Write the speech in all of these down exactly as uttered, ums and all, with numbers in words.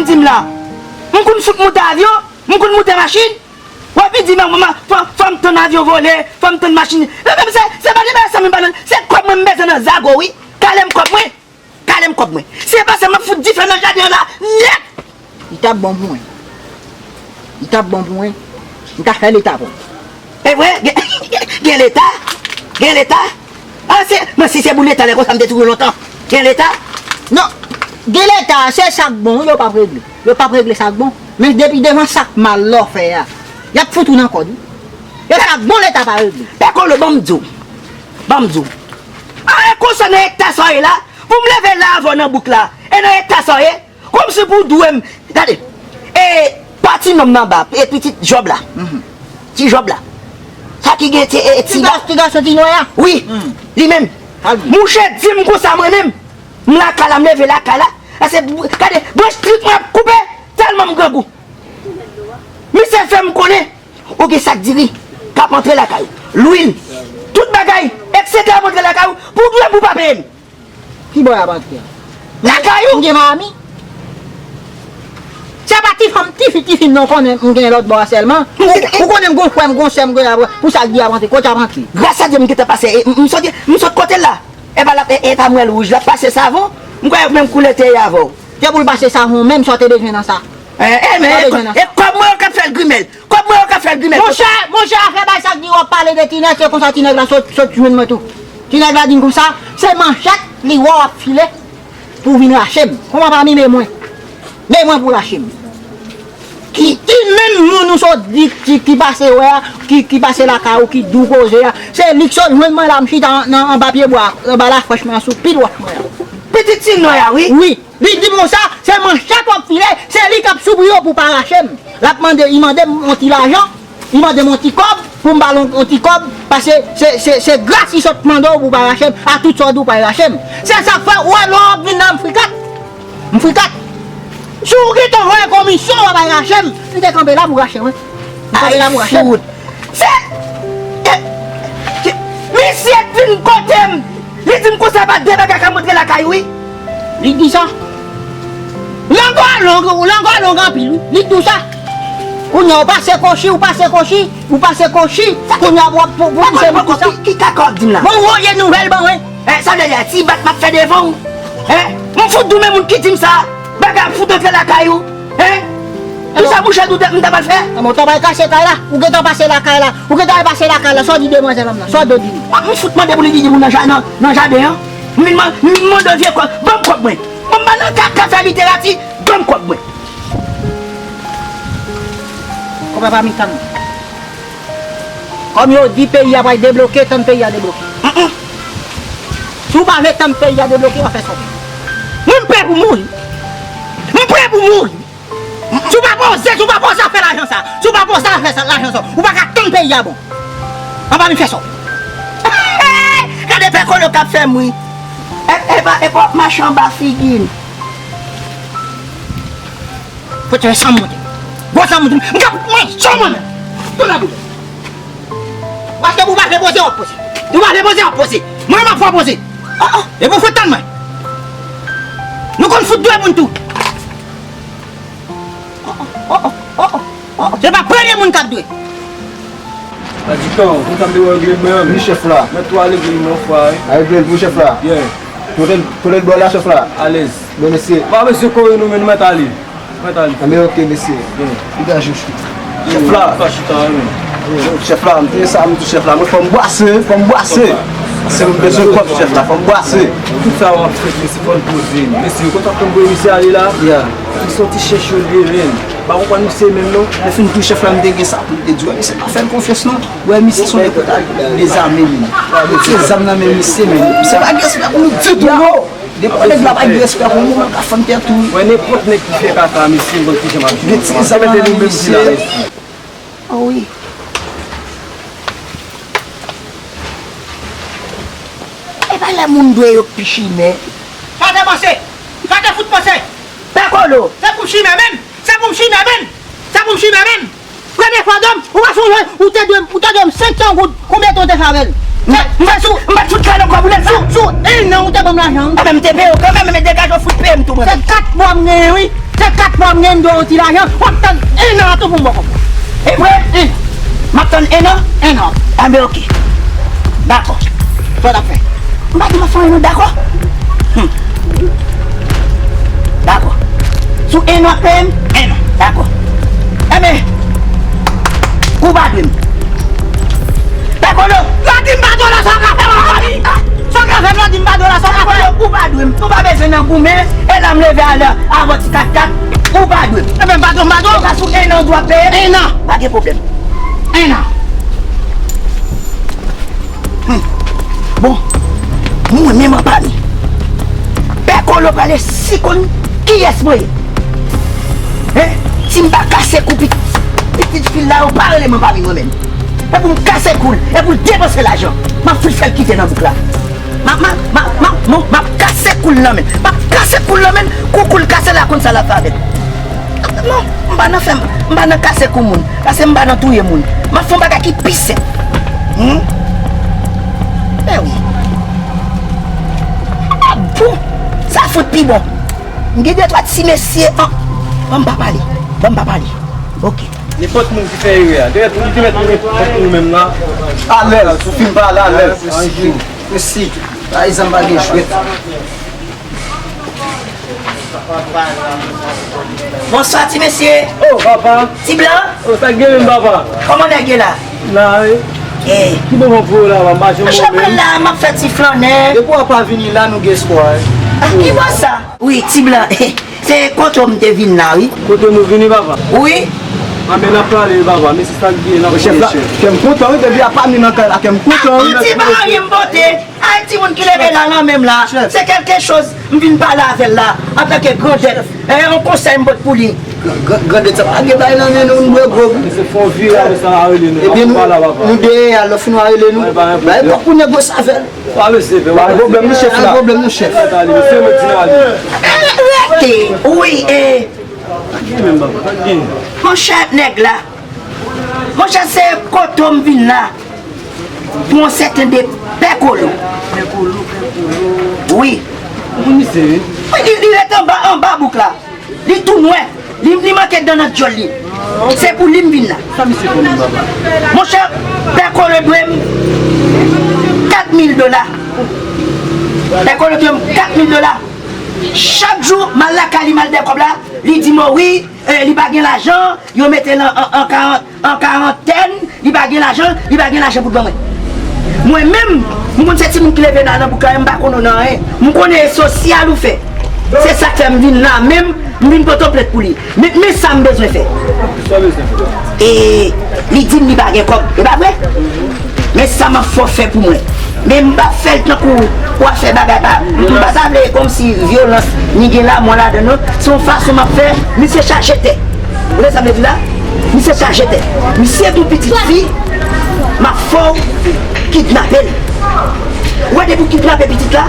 Di m la. M konn fout moute avyon, m konn moute machin. W ap vin di m, manman, fò, fò m tann avyon vole, fò m tann machin. Men, men, se, se pa de bagay sa, men pa nan, se kòb mwen m bezwen nan zago, wi. Kale m kòb mwen. Kale m kòb mwen. Si e pa sa, m ap fout dife nan jaden an la, nèt! Li t ap bon pou mwen. Li t ap bon pou mwen. M ta fè leta pou mwen. E vre, gen, gen leta. Gen leta. Ah, se, men si se pou leta, lè konsa m te touye lontan. Gen leta. Non, gen leta, se sa k bon, yo p ap regle. Yo p ap regle sa k bon. Men depi devan sa k mal la w fè a, y ap fout ou nan kòd, wi. E sa k bon leta pa regle. Pè Kolo, ban m di w. Ban m di w. Ah, e konsa nan eta sa w ye la, pou m leve la avè w nan bouk la, e nan eta sa w ye, kòmsi pou w dwe m, gade, e pa ti nonm nan ba, e pitit Jòb la, ti Jòb la, sa ki gen ti, e, ti ga-, ti gason ti nwè a? Wi, li menm. Mouche di m konsa mwen menm, m lakay la, m leve lakay la, pase, gade, branch trik mwen ap koupe, tèlman m grangou. Misye fè m konnen, ou gen sak diri k ap antre lakay ou, lwil, tout bagay, etsetera ap antre lakay ou, pou w dwe m pou w pa peye m. Ki bò y ap antre a? Lakay ou! M gen Miami. Se pa ti fanm, ti fi, ti fi m non konnen m gen lòt bò a sèlman. Ou, ou konnen m gon frè m, gon sè m, gon, pou sa k di y ap antre, kote y ap antre? Gras a Dye m gentan pase, e, m, m sot, m sot kote l la. E pa l ap, e, e pa m wè l wouj, l ap pase savon. M kwè menm koulè te ye avè w. Se pou l pase savon menm, sa w te bezwen nan sa? E, e, men, e kòb mwen yo k ap fè l grimèl. Kòb mwen yo k ap fè l grimèl. Monchè, monchè, afè bay sa k di w ap pale de ti nèg, se konsa ti nèg la sot, sot jwenn mwen tou. Ti nèg la di m konsa, se manchèt li wè w ap file pou w vin rache m. Kòman pa mime mwen? Men mwen pou rache m. Ki, ki menm moun ou sot di ki, ki pase wè a, ki, ki pase lakay ou, ki di w koze a, se li k sot jwenn mwen la, m chita nan, anba pye bwa, anba lafrèch mwen an, sou pil wòch mwen an. Pitit ti nwè a, wi. Wi. Li di m konsa, se manchèt w ap file, se li k ap soupli w pou w pa rache m. L ap mande, li mande m yon ti lajan, li mande m yon ti kòb, pou m ba l yon, yon ti kòb, paske se, se, se gras li sot mande w pou w pa rache m, a tout sa w di w pa rache m. Se sa k fè, w wè lè w ap vin la, m frikat. M frikat. Si w gentan voye komisyon, w ap al rache m. M te kanpe la pou rache m, wi. M kanpe la pou rache m. Ay, fout. Se, e, se, misye vin kote m. Li di m konsa pa de bagay k ap montre lakay ou, wi. Li di sa. Lang ou a long, lang ou a long anpil, wi. Li di w sa. Kounye a, ou pase kochi, ou pase kochi, ou pase kochi. Kounye a, w ap pou, pou misye di sa. Ki, ki kaka w ap di m la? Bon, ou voye nouvèl ban mwen. Eh, sa vle di a, ti bat m ap fè devan w. Hein? M fout di w men moun ki di m sa. Bagay ap fout antre lakay ou. Hein? Kisa mouche di w m ta pral fè? Anmò, w ta pral kache kay la. Ou gentan pase lakay la. Ou gentan al pase lakay la. Sa w di demwazèl an nan? Sa w di li? M fout mande pou li di moun nan ja-, nan, nan jaden an. M vin man-, m vin mande l vye kòb. Ban m kòb mwen. Ban m pa nan kaka fè literati. Ban m kòb mwen. Kòb la pa mitan m. Kòm yo di peyi a pral debloke, tann peyi a debloke. Mm, mm. Si w pa vle tann peyi a debloke, w ap fè sa w vle. Mwen, m prè pou mouri. M prè pou mouri. Si w pa poze, si w pa poze a fè lajan sa, si w pa poze a fè sa, lajan sa, ou pa ka tann peyi a bon. Anba mi fè sa w vle. Gade pè Kolo k ap fè m ri. E, e pa, e pa w ap mache anba figi m. Fò tchè san monte. Gwo san monte. M ka manje w mwen menm. Tou la boule. Paske pou w pa vle poze, w ap poze. Pou w pa vle poze, w ap poze. Mwen, m ap fè w poze. Oh, oh. Epi w fout tann mwen. Nou konn fout dwe moun tou. Oh, oh, oh, oh, oh, oh. Se pa premye moun k ap dwe. Adikan, ou kontan de regle mwen? Wi, chèf la. Mèt tou ale vin yon fwa, wi. Ale vin pou chèf la. Yeah. Kote, kote l bò la, chèf la? Alèz. Bon, mesye. Pa bezwen kore nou, men nou mèt ale. Nou mèt ale. Anben, oke, mesye. Yeah. Degaje w, chèf. Chèf la. Pa chita, wi. Chèf la, m te sa, m di chèf la, mwen fò m bwase, fò m bwase. Se m bezwen kòb, chèf la, fò m bwase. Tout sa w ap fè, mesye, fò n poze. Mesye, ou kontan pou m voye misye ale la? Yeah. Misye yon ti chèch yo l ye, men. Pa konprann misye menm non. Lè fin tou chèf la, m te gen sa pou m te di w, misye pa fè l konfyans non. Wè, misye se yon nèg ki ta dezame li. Se zam nan men misye, men misye pa gen respè pou nou ditou non. Depi nèg la pa gen respè pou nou, nou ka fann tèt ou. Wè, nenpòt nèg ki fè kaka, misye, m konn kijan m ap jwenn. Gen ti zam nan men misye. Oh wi. E pa lè moun dwe yo k pi chimè. Sa te panse? Sa te fout panse? Pè Kolo. Se pou m chimè menm? Se pou m chimè menm? Se pou m chimè menm? Premye fwa dòm, ou pa sonje, ou te dwe, ou te dwe m senk san goud, konbyen tan w te fè avè l? M pa t fout kale ankò pou nèg sa. Sou, sou, en an, ou te ban m lajan. Anben, m te peye w kanmenm, men degaje w fout peye m tou mwen menm. Se kat mwa m genyen, wi. Fè kat mwa m gen m dwe yon ti lajan, w ap tann en an tou pou m ba w kòb. E vre? En an. M ap tann en an? En an. Enben, oke. Dakò. Sa w t ap fè? M pa di m ap fè anyen non, dakò? Hmm. Dakò. Sou en an w ap peye m? En an. Dakò. Enben, ou pa dwe m. Pè Kolo! Lò di m pa dwe w la, sa w ka fè m ankò? Sa w ka fè m lò di m pa dwe w la, sa w ka fè? Pè Kolo, ou pa dwe m. Ou pa bezwen nan goumen, e la m leve alè avè w ti kat kat. Ou pa dwe m. Enben, m pa dwe w, m pa dwe w. E pa sou en an w dwe ap peye m? En an. Pa gen pwoblèm. En an. Hmm. Bon, mwen menm anpami. Pè Kolo prale si konn kiyès mwen ye. Hein? Si m pa kase kou pit-, pitit fi la, yo pa rele m anpami mwen menm. E pou m kase kou l, e pou l depanse lajan. M ap fout fè l kite nan bouk la. M ap, m ap, m ap, m ap, m ap kase kou l nan men l. M ap kase kou l nan men l, kou kou l kase la konn sa l ap fè avè l. Non, m pa nan fè, m pa nan kase kou moun, paske m pa nan touye moun. M ap fè yon bagay ki pi senp. Hmm? Men wi. Ah bon, sa fout pi bon. M gen de twa ti mesye an. Ban m pa pale. Ban m pa pale. Oke. Nenpòt moun ki fè erè a, te mèt, te mèt nenpòt moun menm la. Alèz, ou fin pale alèz. Mèsi. Mèsi. Payizan pa gen jwèt. Bonswa, ti mesye. Oh, papa. Ti blan. Oh, sa k gen menm, papa? Kòman nèg yo la? La, wi. Eh. Ki bon pou ou la, papa? M pa janm. Mwen la, m ap fè ti flannen. Depi w pa vini la, nou gen espwa, wi. Ah, ki bò sa? Wi, ti blan. Se kote w m te vin la, wi. Kote nou vini, papa? Wi. Anben, n ap pale, wi, papa. Men se sa k gen, n ap pale, chèf. Chèf la, kè m kontan, wi, depi a pa ni nan kay la, kè m kontan, wi. Ah, ti pa anyen m pote. Ay, timoun ki leve la nan men m la, se kèlke choz m vin pale avè l la, antanke grandèt. E, yon konsèy m pot pou li. Gran-, gran-, grandèt sa pa gen bay nan men nou, nou bwè gwòg. Se fon vire apre sa, a rele nou. Ebyen, nou, nou dèyè a, lè fin w a rele nou. Bay kòb pou negosye avè l. Pa mesye, pa pwoblèm, nou chèf la. Pa pwoblèm, nou chèf. Rete, wi, e. Monchè, nèg la. Monchè, se kote w m vin la. Pou yon sèten de Pè Kolo. Pè Kolo, Pè Kolo. Wi. Ou konn misye, wi. Wi, li, li ret anba, anba bouk la. Li tou nwè. Li, li manke dan nan dyòl li. Se pou li m vin la. Sa misye konnen, papa? Monchè, Pè Kolo dwe m kat mil dola. Pè Kolo dwe m kat mil dola. Chak jou, m al lakay li, m al dèyè kòb la, li di m, wi, eh, li pa gen lajan, yo mete l an, an, an karan-, an karantèn, li pa gen lajan, li pa gen lajan pou l ban mwen. Mwen menm, m konn se timoun ki leve nan, nan bouk la, m pa konn ou nan anyen. M konnen e sosyal ou fè. Se sa k fè m vin la menm, m vin pote yon plent pou li. Men, men sa m bezwen fè. Sa w bezwen fè? E li di m li pa gen kòb, e pa vre? Men sa m ap fè w fè pou mwen. Men m p ap fè l tankou w ap fè bagay pa. M pa ta vle kòmsi vyolans ni gen lamò ladan l non. Se yon fason m ap fè, misye chaje tè. Ou wè sa m vle di la? Misye chaje tè. Misye gen yon pitit fi, m ap fè w kidnape l. Ou wè depi w kidnape pitit la,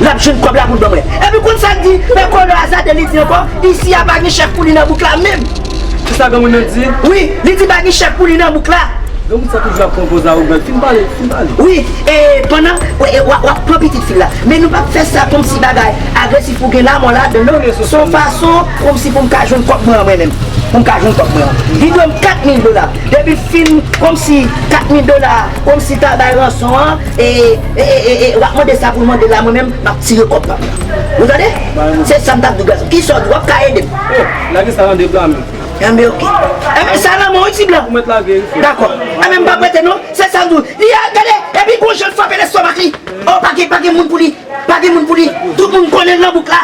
l ap jwenn kòb la pou l ban mwen. Epi konn sa l di, men Kolo azade li di ankò, isi a pa gen chèf pou li nan bouk la menm. Se sa granmoun nan di? Wi, li di pa gen chèf pou li nan bouk la. Granmoun sa toujou ap pran poz awogan. Fin pale, fin pale. Wi, e pandan w, e, w, w ap pran pitit fi la. Men nou p ap fè sa kòmsi bagay agresif pou gen lamò ladan l non. Se yon fason kòmsi pou m ka jwenn kòb mwen an mwen menm. Pou m ka jwenn kòb mwen an. Li dwe m kat mil dola. Depi l fin kòmsi kat mil dola, kòmsi ta bay ranson an, e, e, e, e, e, w ap mande sa pou l mande la, mwen menm, m ap tire kòb pa m nan. Ou tande? Se sa m t ap di w, gason. Kisa w di? W ap ka ede m? Oh, lage sa nan de bra m. Enben, oke. Enben, sa nan men w, wi, ti blan. Ou mèt lage, wi, frè. Dakò. Enben, m p ap rete, non. Se sa m di w. Li a, gade, epi gon jan l frape lestomak li. Oh, pa gen, pa gen moun pou li. Pa gen moun pou li. Tout moun konnen l nan bouk la.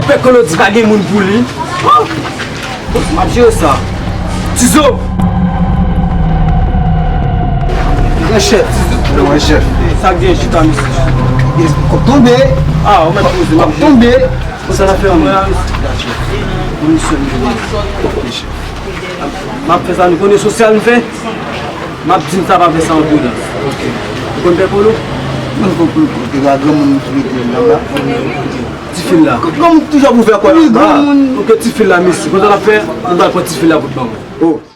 Pè Kolo di pa gen moun pou li. Oh! M ap jere sa. Tizo! Gran chèf. Gran chèf. Sa gen chita misye. Kòb tonbe. Ah, ou mèt poze. Kòb tonbe. Sa n ap fè anmwey la, mesye? Komisyon. M ap fè sa, nou konnen sosyal m fè. M ap di m sa pa fè sa an pridans. Ou konn Pè Kolo? Mwen konn Pè Kolo, kote la granmoun ki mete l anba. Ti fi l la. Granmoun toujou ap ouvè kò l anba. Wi, granmoun. Oke, ti fi l la, mesye. Konn sa n ap fè? Nou pral pran ti fi l la pou t ban mwen. Oh.